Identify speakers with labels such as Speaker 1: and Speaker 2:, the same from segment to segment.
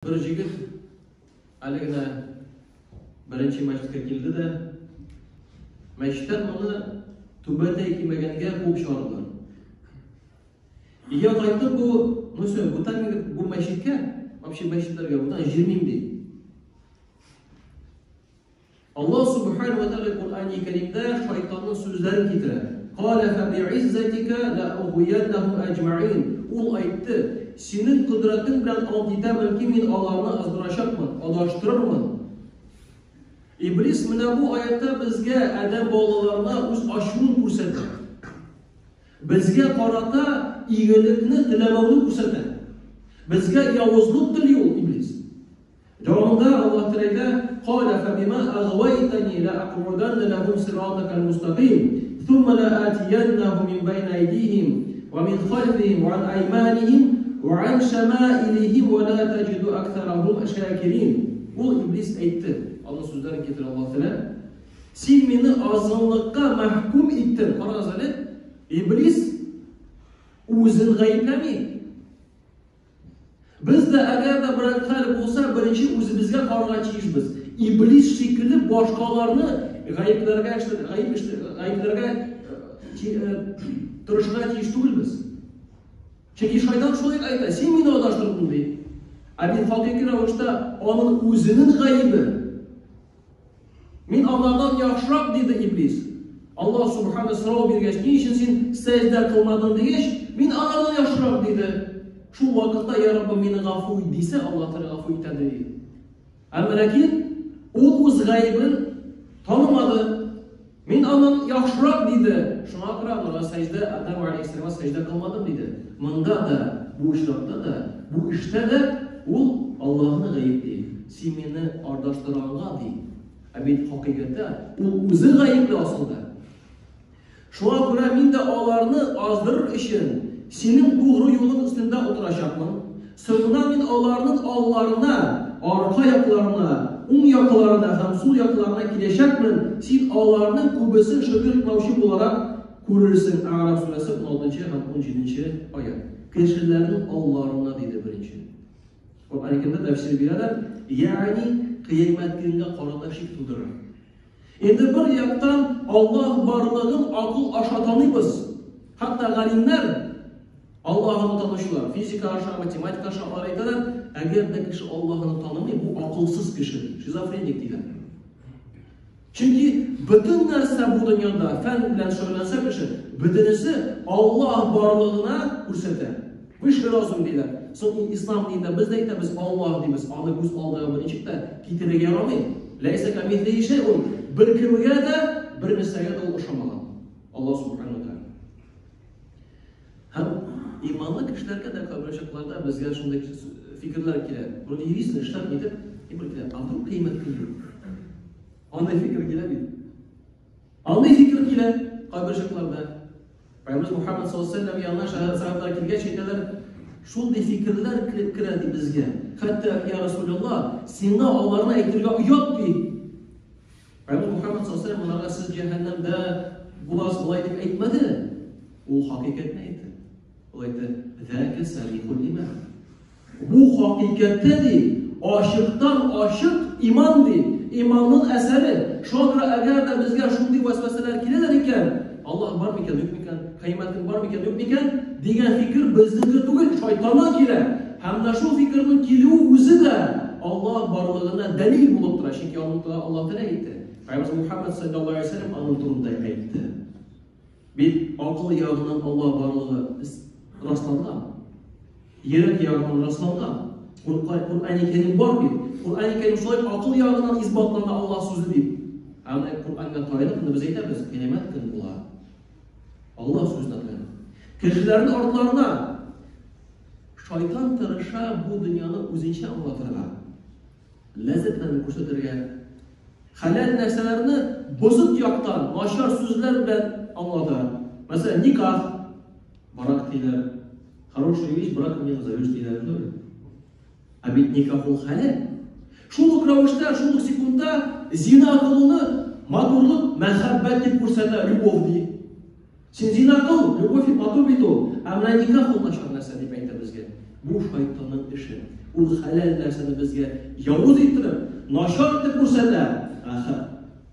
Speaker 1: Бер җегет әле генә беренче мәчеткә килде дә, мәчеттән моны түбәтәй кимәгәнгә куып чыгардылар. Өйгә кайтып бу, ну все, бүтән бу мәчеткә, вообще мәчетләргә бүтән җөрмим ди. Аллаһ Субхану ва Тәгалә Коръәни Кәримдә шайтанның сүзләрен китерә. Калә фә би'иззәтикә лә угъвияннәһум әҗмәгыйн. Ул әйтте, Синең кодрәтең белән ант итәмен ки, мин аларны аздырачакмын, адаштырырмын. Иблис менә бу аятта безгә, адәм балаларына үз ачуын күрсәтә. Безгә карата игелекне теләмәүне күрсәтә. Безгә явызлык тели ул иблис. Дәвамында Аллаһ Тәгалә әйтә, Калә фәбима әгъвәйтәни лә әкъуданна ләһум сиратакал мустакыйм, сумма лә атияннахум мин бәйнә әйдиһим, ва мин хальфихим, ва ан әйманихим, ва ан шәмаилихим, ва лә тәҗиду әксәрәһум шакирин. Ул иблис әйтте, аның сүзләрен китерә Аллаһ Тәгалә, Син мине азгынлыкка мәхкүм иттең. Карагыз әле, иблис үзен гаепләми. Без дә әгәр дә берәр хәл булса, беренче үзебезгә карарга тиешбез. Иблис шикелле башкаларны гаепләргә гаеп гаепләргә тырышырга тиеш түгелбез. Чөнки шайтан шулай әйтә, син мине адаштырдың ди. Ә бит хакыйкый рәвештә аның үзенең гаебе. Мин алардан яхшырак, диде Иблис. Аллаһ Субхана сорау биргәч, ни өчен син сәҗдә кылмадың дигәч, мин алардан яхшырак, диде. Шул вакытта, я Раббым, мине гафу ит дисә, Аллаһ Тәгалә гафу итә ди. Әмма ләкин ул үз гаебен танымады. Мин аннан яхшырак, диде. Шуңа күрә аларга сәҗдә, Адам алейһиссәламга сәҗдә кылмадым, диде. Монда да, бу очракта да, бу эштә дә ул Аллаһны гаепли. Син мине ардаштырганга, ди. Ә бит хакыйкатьтә ул үзе гаепле асылда. Шуңа күрә мин дә аларны аздырыр өчен синең тугры юлың өстендә утырачакмын. Соңыннан мин аларның алларына, арка якларына, уң якларына һәм сул якларына киләчәкмен, син аларның күбесен шөкер итмәүче буларак күрерсең. Әгъраф сүрәсе 16 һәм 17 аять. Кешеләрнең алларына диде беренче. Коръән Кәримдә тәфсир бирәләр, ягъни кыямәт көненә карата шик тудыра. Инде бер яктан Аллаһ барлыгын акыл аша таныйбыз. Хәтта галимнәр Аллаһны танучылар, физика аша, математика аша алар әйтәләр, әгәр дә кеше Аллаһны танымый, бу акылсыз кеше, шизофреник диләр. Чөнки бөтен нәрсә бу дөньяда фән белән шөгыльләнсә кеше, бөтенесе Аллаһ барлыгына күрсәтә. Высший разум диләр. Соң ислам динендә без дә әйтәбез Аллаһ дибез, аны күз алдына берничек тә китерергә ярамый. Ләйсә камислихи шәй'ун. Беркемгә дә, бер нәрсәгә дә ул ошамаган. Аллаһ субхану ва Һәм иманлы кешеләргә дә кайбер чакларда безгә шундый фикерләр килә. Вроде юристны эшләп нитеп, и бер килә, а вдруг кыйммәт көн юк? Андый фикер килә бит. Андый фикер килә кайбер чакларда. Пәйгамбер Мухаммад саллаллаху алейһи ва янына сәхабәләр килгәч әйтәләр, шундый фикерләр килеп керә ди безгә. Хәтта я Расулуллаһ, сиңа аларны әйтергә оят ди. Пәйгамбер Мухаммад саллаллаху алейһи ва аларга сез җәһәннәмдә буласыз болай дип әйтмәде. Ул хакыйкатьне әйтте. Ул әйтте, "Зәка сарихул иман". Бу хакыйкатьтә ди, ачыктан ачык иман ди, иманның әсәре. Шуңа күрә әгәр дә безгә шундый вәсвәсәләр киләләр икән, Аллаһ бар микән, юк микән, кыямәт көне бар микән, юк микән дигән фикер безнеке түгел, шайтаннан килә. Һәм менә шул фикернең килүе үзе дә Аллаһ барлыгына дәлил булып тора, чөнки аны Аллаһ Тәгалә әйтте. Пәйгамбер Мухаммад саллаллаһу алейһи ва сәлләм аның турында әйтте. Бит акыл ягыннан Аллаһ барлыгы расланган. Йөрәк ягыннан расланган. Коръәни Кәрим бар бит. Коръәни Кәрим шулай акыл ягыннан исбатлана Аллаһ сүзе дип. Ә менә Коръәнгә таянып, без әйтәбез, кыямәт көн була. Аллаһ сүзенә таянып. Кешеләрнең артларына шайтан тырыша бу дөньяны үзенчә аңлатырга, ләззәтләрен күрсәтергә, хәләл нәрсәләрне бозык яктан, начар сүзләр белән аңлата. Мәсәлән, никах, брак диләр. Хорошая вещь, брак не назовешь диләр, түгел. Ә бит никах ул хәләл. Шул ук рәвештә, шул ук секундта зина кылуны матурлык, мәхәббәт дип күрсәтә, любовь ди. Син зина кыл, любовь матур бит ул. Ә менә никах ул начар нәрсә дип әйтә безгә. Бу шайтанның эше. Ул хәләл нәрсәне безгә явыз иттереп, начар итеп күрсәтә, ә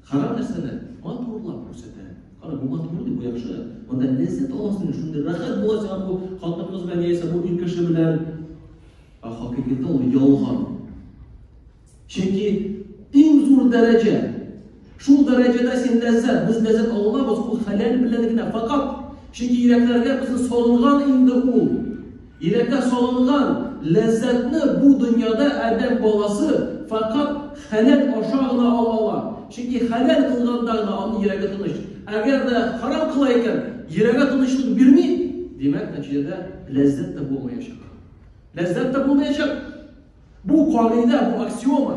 Speaker 1: харам нәрсәне матурлап күрсәтә. Кара, бу матур ди, бу яхшы. Монда ләззәт аласың, шундый рәхәт була сиңа бу хатын-кыз белән яисә бу ир кеше белән. Ә хакыйкатьтә ул ялган. Чөнки иң зур дәрәҗә, шул дәрәҗәдә син ләззәт, без ләззәт алабыз, ул хәләл белән генә факат. Чөнки йөрәкләргә безнең салынган инде ул. Йөрәккә салынган ләззәтне бу дөньяда адәм баласы факат хәләл аша гына ала ала. Чөнки хәләл кылганда гына аның йөрәге тыныч. Әгәр дә харам кыла икән, йөрәгә тынычлык бирми, димәк, нәтиҗәдә ләззәт тә булмаячак. Ләззәт тә булмаячак. Бу кагыйдә, бу аксиома.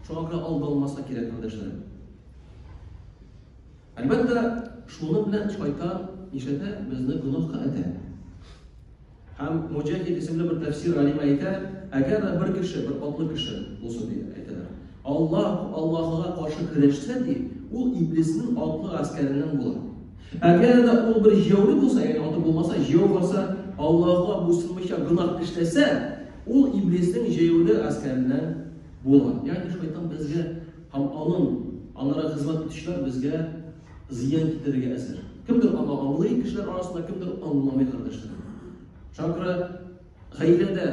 Speaker 1: Шуңа күрә алданмаска кирәк, кардәшләрем. Әлбәттә, шуның белән шайтан нишләтә? Безне гөнаһка этә. Һәм Муҗахид исемле бер тәфсир галиме әйтә, әгәр дә бер кеше, бер атлы кеше булсын дип әйтәләр. Аллаһ Аллаһыга каршы көрәшсә ди, ул иблиснең атлы гаскәреннән була. Әгәр дә ул бер җәүле булса, ягъни аты булмаса, җәү барса, Аллаһка буйсынмыйча гөнаһ эшләсә, ул иблиснең җәяүле гаскәреннән була. Ягъни шайтан безгә һәм аның аннары хезмәт итүчеләр безгә зыян китерергә әзер. Кемдер аны аңлый кешеләр арасында, кемдер аңламый кардәшләр. Шуңа күрә Гаиләдә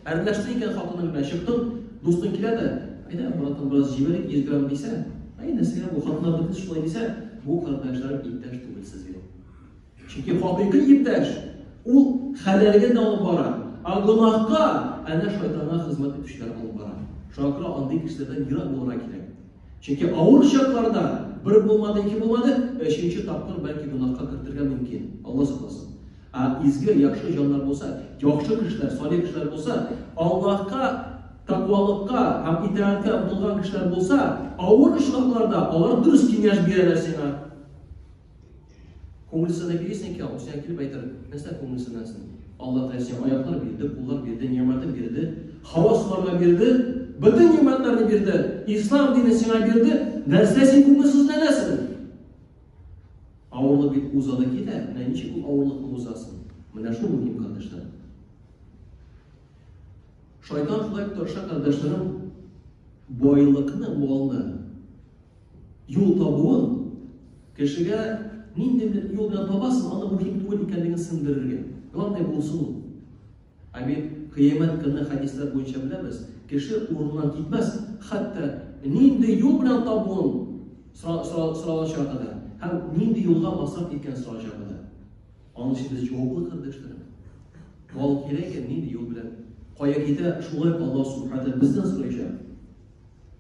Speaker 1: әрләштең икән хатының белән, чыктың, дустың килә дә, әйдә, братан, бераз җибәрик, 100 грамм дисә, әй, нәрсәгә бу, хатыннар бөтенесе шулай дисә, бу кардәшләрем иптәш түгел сезгә. Чөнки хакыйкый иптәш, ул хәләлгә дә алып бара, ә гөнаһка әнә шайтанга хезмәт итүчеләр алып бара. Шуңа күрә андый кешеләрдән ерак булырга кирәк. Чөнки авыр чакларда бер булмады, ике булмады, өченче тапкыр бәлки гөнаһка кертергә мөмкин. Алла сакласын. Ә изге, яхшы җаннар булса, яхшы кешеләр, салих кешеләр булса, Аллаһка, тәкъвалыкка һәм итагатькә омтылган кешеләр булса, авыр очракларда алар дөрес киңәш бирәләр сиңа. Күңелсезләнеп йөрисең икән, ул сиңа килеп әйтер, нәрсә күңелсезләнсең? Аллаһ Тәгалә сиңа аяклар бирде, куллар бирде, ни'мәтен бирде, һава суларга бирде, бөтен ни'мәтләрне бирде, ислам дине сиңа бирде, нәрсә син күңелсезләнәсең? Авырлык бит уза да китә, менә ничек ул авырлыкны узасың? Менә шул мөһим, кардәшләрем. Шайтан шулай тырыша, кардәшләрем, байлыкны, малны юл табуын кешегә нинди юл белән табасың, аны мөһим түгел икәнлеген сеңдерергә. Главное булсын ул. Ә бит кыямәт көне хәдисләр буенча беләбез, кеше урыныннан китмәс, хәтта нинди юл белән табуын соралачагы да һәм нинди юлга масраф иткән соралачагы да. Аның өчен без җаваплы, кардәшләрем. Мал кирәк икән, нинди юл белән? Кая китә, шулай Аллаһ Субхану бездән сораячак.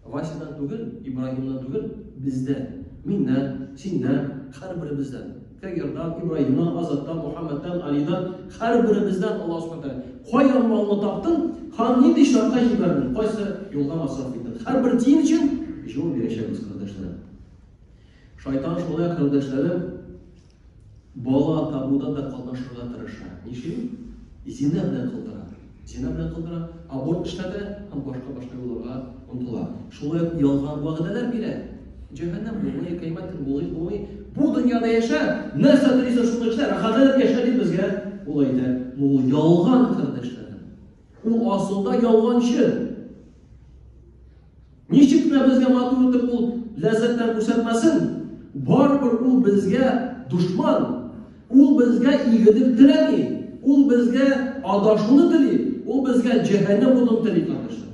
Speaker 1: Васядан түгел, Ибраһимнан түгел, бездән. Миннән, синнән, һәрберебездән. Кәгирдан, Ибраһимнан, Азаттан, Мухаммадтан, Алидан, һәрберебездән Аллаһ Субхану тәгалә. Каян малны таптың һәм нинди шартка җибәрдең, кайсы юлга масраф иттең? Һәрбер тиен өчен җавап бирәчәкбез, кардәшләрем. Шайтан шулай, кардәшләрем, Бала табуда да катнашырга тырыша. Ничек? Зина белән кылдыра. Зина белән кылдыра, аборт эшләтә һәм башка-башка юлларга омтыла. Шулай ук ялган вәгъдәләр бирә. Җәһәннәм булмый, кыямәт көне булмый, булмый. Бу дөньяда яшә, нәрсә телисең, шуны эшлә, рәхәтләнеп яшә дип безгә ул әйтә. Ул ялган, кардәшләрем. Ул асылда ялганчы. Ничек кенә безгә матур итеп ул ләззәтләр күрсәтмәсен, барыбер ул безгә дошман, ул безгә игелек теләми, ул безгә адашуны тели, ул безгә җәһәннәм утын тели, кардәшләр.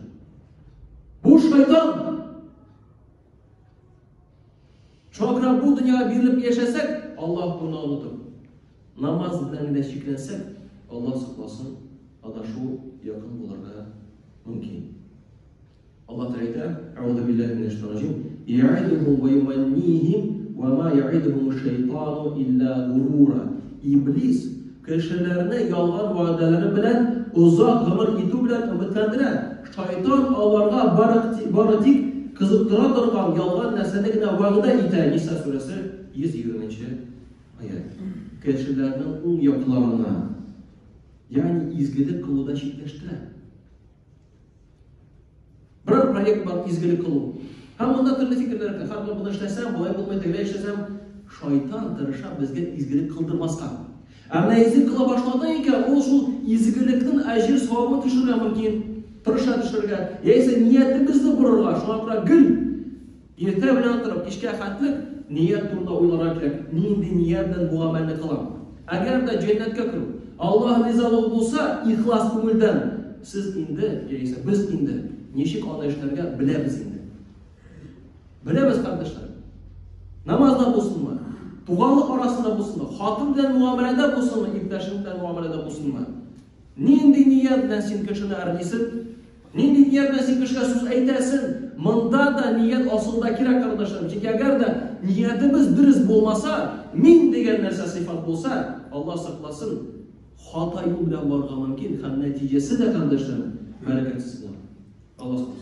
Speaker 1: Бу шайтан. Шуңа күрә бу дөньяга бирелеп яшәсәк, Аллаһ турында онытып, намаз белән генә чикләнсәк, Аллаһ сакласын, адашу якын булырга мөмкин. Аллаһ Тәгалә әйтә, Әгъузу биллаһи минәш шайтанир раҗим, Я'идухум ва юманнихим ва ма я'идухум шайтану илля гурура. Иблис кешеләрне ялган вәгъдәләре белән озак гомер итү белән өметләндерә. Шайтан аларга бары тик кызыктыра торган ялган нәрсәне генә вәгъдә итә. Ниса сүрәсе 120 нче аять. Кешеләрнең уң якларына, ягъни изгелек кылудан читләштерә. Берәр проект бар изгелек кылу. Һәм монда төрле фикерләр әйтә. Һәр моны эшләсәм, болай булмый, тегеләй эшләсәм, шайтан тырыша безгә изгелек кылдырмаска. Ә менә изге кыла башладың икән, ул шул изгелекнең әҗер савабын төшерергә мөмкин, тырыша төшерергә, яисә ниятебезне борырга. Шуңа күрә гел иртә белән торып, кичкә хәтлек ният турында уйларга кирәк. Нинди ният белән бу гамәлне кылам? Әгәр дә җәннәткә керү, Аллаһ ризалыгы булса, ихлас күңелдән, сез инде, яисә без инде ничек аны эшләргә беләбез инде. Беләбез, кардәшләр. Намазда булсынмы, туганлык арасында булсынмы, хатын белән муамәләдә булсынмы, иптәшең белән муамәләдә булсынмы. Нинди ният белән син кешене әрлисең? Нинди ният белән син кешегә сүз әйтәсең? Монда да ният асылда кирәк, кардәшләрем. Чөнки әгәр дә ниятебез дөрес булмаса, мин дигән нәрсә сыйфат булса, Алла сакласын, хата юл белән барырга мөмкин һәм нәтиҗәсе дә, кардәшләрем, бәрәкәтсез була. Алла сакласын.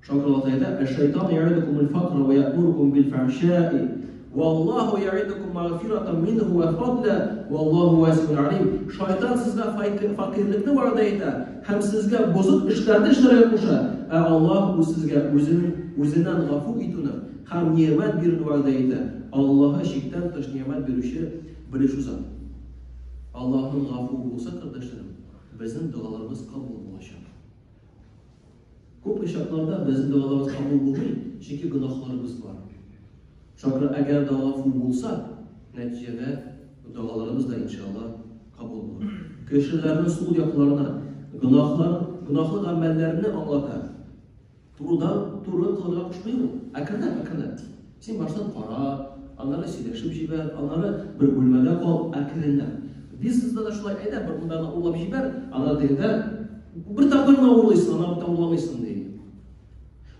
Speaker 1: Шакыр Аллаһ әйтә, "Әш-шайтан я'идукумул факра ва я'мурукум бил фахшаи, валлаһу я'идукум магфиратан минһу ва фадла, валлаһу васиун алим." Шайтан сезгә факирлекне вәгъдә итә һәм сезгә бозык эшләрне эшләргә куша, ә Аллаһ үз сезгә үзенең үзеннән гафу итүне һәм нигъмәт бирүне вәгъдә итә. Аллаһы чиктән тыш нигъмәт бирүче, белүче зат. Аллаһның гафуы булса, кардәшләрем, безнең догаларыбыз кабул булачак. Күп очракларда безнең догаларыбыз кабул булмый, чөнки гөнаһларыбыз бар. Шуңа күрә әгәр дә гафу булса, нәтиҗәдә догаларыбыз да иншалла кабул булыр. Кешеләрнең сул якларына гөнаһлар, гөнаһлы гамәлләрне аңлата. Турыдан туры кылырга кушмый ул. Әкренләп, әкренләп. Син баштан кара, аннары сөйләшеп җибәр, аннары бер бүлмәдә кал, әкренләп. Бизнеста да шулай, әйдә, бер монда гына урлап җибәр, аннары тегендә бер тапкыр гына урлыйсың, аннары бүтән урламыйсың, ди.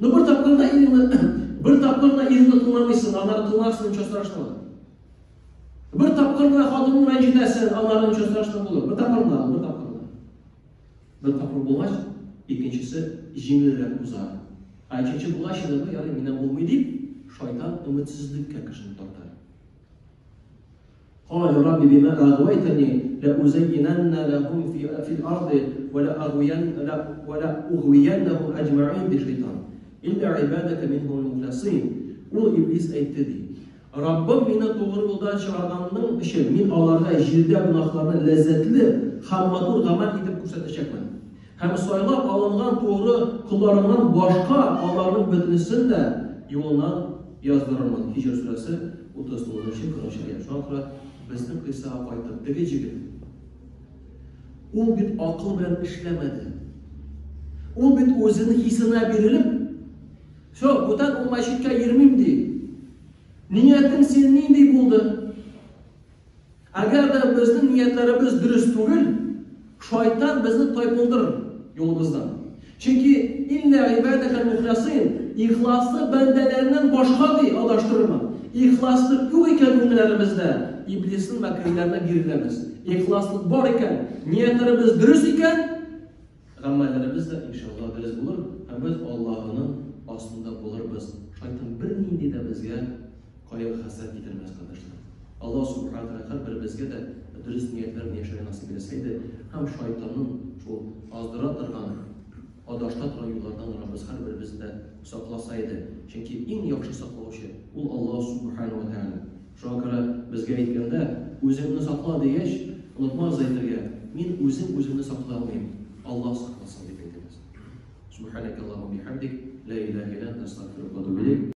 Speaker 1: Ну, бер тапкыр гына иреңне, бер тапкыр гына иреңне тыңламыйсың, аннары тыңларсың, ничего страшного. Бер тапкыр гына хатыныңны рәнҗетәсең, аннары ничего страшного булыр. Бер тапкыр гына, бер тапкыр гына. Бер тапкыр булгач, икенчесе җиңелрәк уза. Ә өченче булгач, инде, ну, ярый, миннән булмый дип, шайтан өметсезлеккә кешене тарта. قال رب بما أغويتني لأزينن لهم في الأرض ولا أغوينهم أجمعين ди шайтан. إلا عبادك منهم المخلصين. Ул иблис әйтте ди. Раббым мине тугры юлдан чыгарганың өчен мин аларга җирдә гөнаһларны ләззәтле һәм матур гамәл итеп күрсәтәчәкмен. Һәм сайлап алынган тугры колларыңнан башка аларның бөтенесен дә юлыннан яздырырмын. Һиҗр сүрәсе 39 нчы 40 аять. Шуңа күрә безнең кыйссага кайтып, теге җегет, ул бит акыл белән эшләмәде. Ул бит үзенең хисенә бирелеп, Все, бүтән ул мәчеткә йөрмим ди. Ниятең син нинди булды? Әгәр дә безнең ниятләребез дөрес түгел, шайтан безне тайпылдырыр юлыбыздан. Чөнки илля ибадакал мухласин, ихласлы бәндәләреннән башка ди адаштырырмын. Ихласлык юк икән күңелләребездә, иблиснең мәкерләренә биреләбез. Ихласлык бар икән, ниятләребез дөрес икән, Гамәлләребез дә, иншалла, дөрес булыр һәм без Аллаһының астында булырбыз. Шайтан бернинди дә безгә кайгы-хәсрәт китермәс, кардәшләр. Аллаһ Субхана Тәгалә һәрберебезгә дә дөрес ниятләр белән яшәргә насыйп итсә иде һәм шайтанның шул аздыра торган, адашта торган юллардан Раббыбыз һәрберебезне дә сакласа иде. Чөнки иң яхшы саклаучы ул Аллаһ Субхана ва Тәгалә. Шуңа күрә безгә әйткәндә, үзеңне сакла дигәч, онытмагыз әйтергә, мин үзем үземне саклый алмыйм, Аллаһ сакласын дип әйтегез. Субханакаллаһумма бихамдик, ла илаһа илля анта, астагфирука ва атубу илейк.